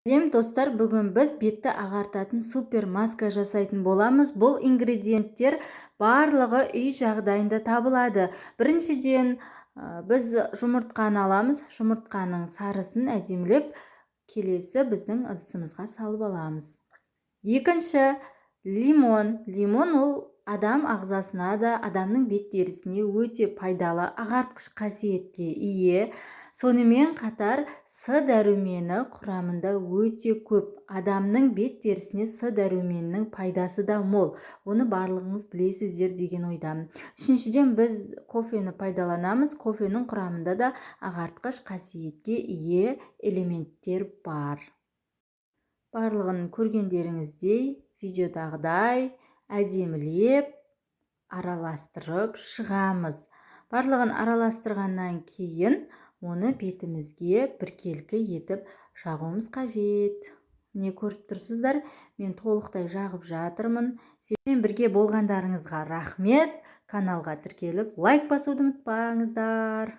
Сәлем, достар! Бүгін біз бетті ағартатын супер маска жасайтын боламыз. Бұл ингредиенттер барлығы үй жағдайында табылады. Біріншіден, біз жұмыртқаны аламыз. Жұмыртқаның сарысын әдемілеп келесі біздің ыдысымызға салып аламыз. Екінші, лимон. Лимон ол адам ағзасына да, адамның бет терісіне өте пайдалы, ағартқыш қасиетке ие. Сонымен қатар С дәрумені құрамында өте көп. Адамның бет терісіне С дәруменінің пайдасы да мол, оны барлығыңыз білесіздер деген ойдамын. Үшіншіден, біз кофені пайдаланамыз. Кофенің құрамында да ағартқыш қасиетке ие элементтер бар. Барлығын көргендеріңіздей, видеодағыдай әдемілеп араластырып шығамыз. Барлығын араластырғаннан кейін оны бетімізге біркелкі етіп жағуымыз қажет. Міне, көріп тұрсыздар, мен толықтай жағып жатырмын. Сіздермен бірге болғандарыңызға рахмет. Каналға тіркеліп, лайк басуды ұмытпаңыздар.